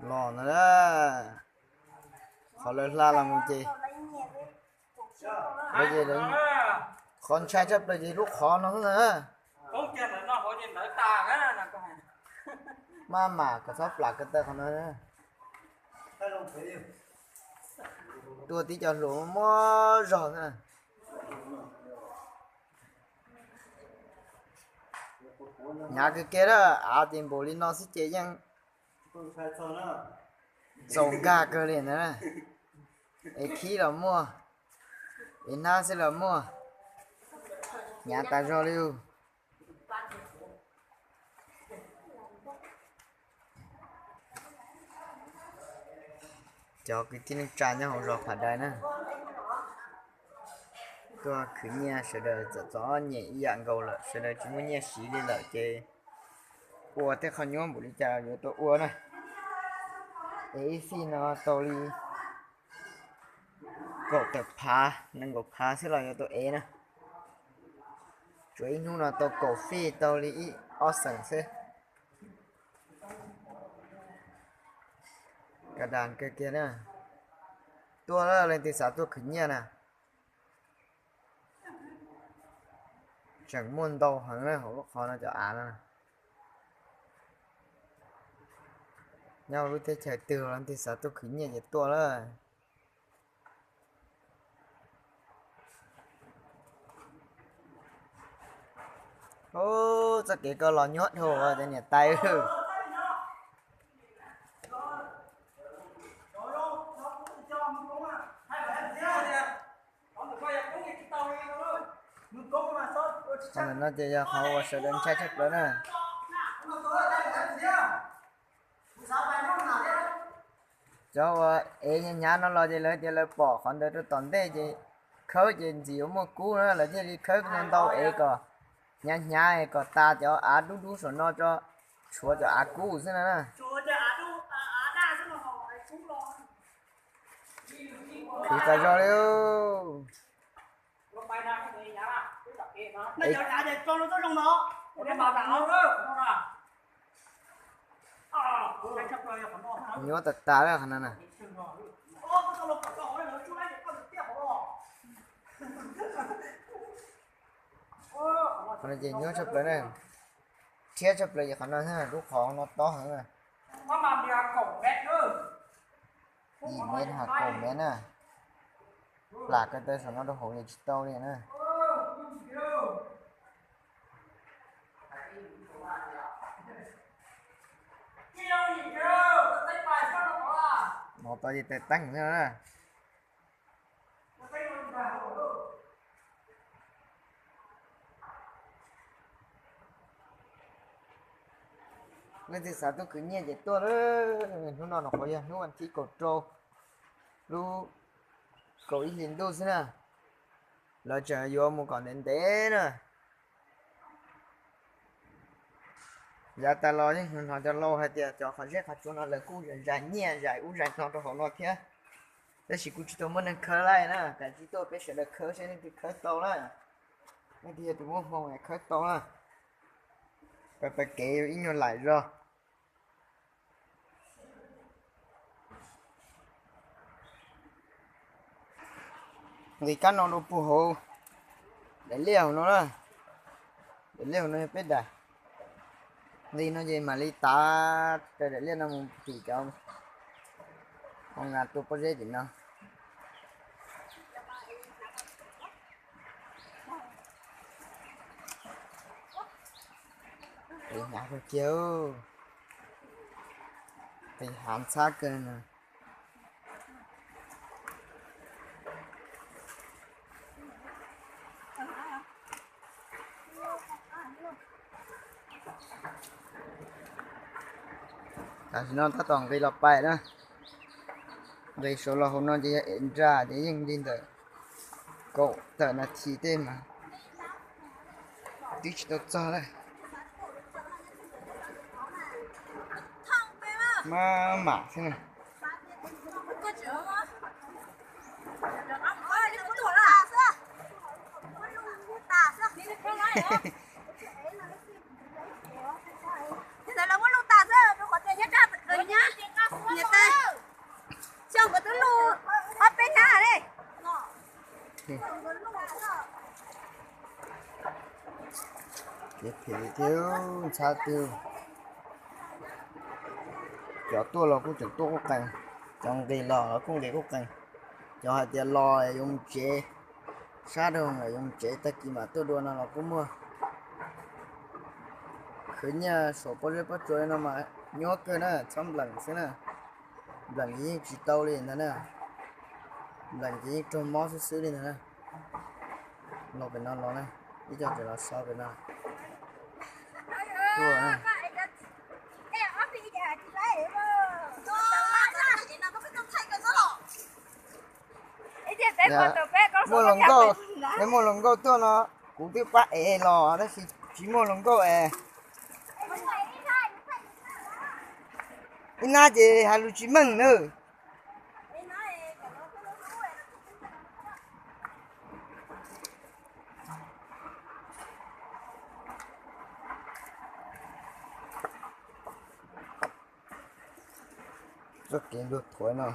Los no, qhov lawv hla los mus ces, ces qhov ntshai tshaj plaws ces lub qhov no xwb na. Maj mam kom txhob plam ko taw qhov no. Tuaj tib co hluas muaj zog na. Hnyav kawg kiag na, av ces npaum li no xwb ces yeej txaus nkag kawg li na. Es khib los muaj, es hnab xwb los muaj, hnyav tas zog li. Cov kwv tij neej tsa nyob hauv zos Pham Dais na, tuaj khwv nyiaj, sawv daws txom txom nyem ib yam nkaus lawm, sawv daws tsis muaj nyiaj siv li lawm ces ua tej qho nyuaj npaum li cas yuav tau ua na. Es ib fij no tau li kaum tawm phav, nees nkaum phav xwb los yuav tau ev na. Tsuas ib hnub no tau kaum fij, tau li ib ob xeem xwb. Ka das kawg kiag na. Tuaj, leej twg xav tuaj khwv nyiaj na, tseem muaj ntau heev na, hauv lub qhov no cov av no. Nyob lub teb chaws twg leej twg xav tuaj khwv nyiaj ces tuaj lawm. Ub, txoj kev koj los nyuaj dhau tias niam tais. Qhov ntawm no ces yog qhov uas sawv daws ntshai tshaj plaws na. Cov uas ev hnyav hnyav no los ces lawv tias lawv pom qhov ntawd rau tom ntej ces khawb ces ntxim yuav muaj kub na, lawv thiaj li khawb ntau ntau ev kom hnyav hnyav kom tas cov av dub dub saum no tso, tshuav cov av kub xwb na. Khwv tas zog li. Nyuaj tas tas li qhov no na. Qhov no ces nyuaj tshaj plaws na. Rhiab tshaj plaws ces qhov no, lub qhov no tob heev na. Yim mev ha kaum mev na. Plam ko taw saum no rau hauv ces tsis tau li na. No tau ces taws teeb xwb na. Leej twg xav tuaj khwv nyiaj ces tuaj lawm. Hnub no nyuam qhuav yog hnub vas thib kaum rau, lub kaum ib hlis ntuj xwb na. Lawv tseem yuav mus kom ntev ntev na. Yav tas los yeej hnov cov laus hais tias cov qhov zeb qhov tsua no lawv kuj zais nyiaj zais ub zais no rau hauv no thiab. Tab sis kuj tsis tau muaj neeg khawb laij na, kav tsij tuaj peb sawv daws khawb seb leej twg khawb tau na. Leej twg yog tus muaj hmoo es khawb tau na. Pais pais kev ib nyuag laim zog. Nqis kab no rau puag hauv daim liaj hauv no na. Daim liaj hauv no yog peb daim. Nqis no ces mam li tav raws daim liaj no mus tim cov hoo nas tua pob zeb tim no. Qis hnyav kawg kiag, qis hav ntxhab kawg no. Tam sim no tab tom nqis los pais na. Nqis saud los hauv no ces yog ev nra ces yeej li ntawm kaum tawm nas this tej mas twb tsis tau txog lawm. Maj mam xwb na. Phem tiag, ntxhab tiag. Cov tuaj los kuj tseem tuaj kuj qees, cov nqis los los kuj nqis kuj qees. Cov hais tias los yuav mus tsev, sab rau yuav mus tsev, tag kis mam tuaj dua no los kuj muaj. Khwv nyiaj saum pob zeb pob tsuas no mas nyuaj kawg na, txhob npleem xwb na. Npleem ces yeej tsis tau li ntag na. Npleem ces yeej raug mob xwb xwb li ntag na. Los pem no los na, ib co tseem los so pem no. Muaj hluas nkauj, muaj hluas nkauj tuaj no, kuv twb pab ev los tab sis tsis muaj hluas nkauj es. Ib nab ces hais lus tsis meej na. Txoj kev luag thuav no.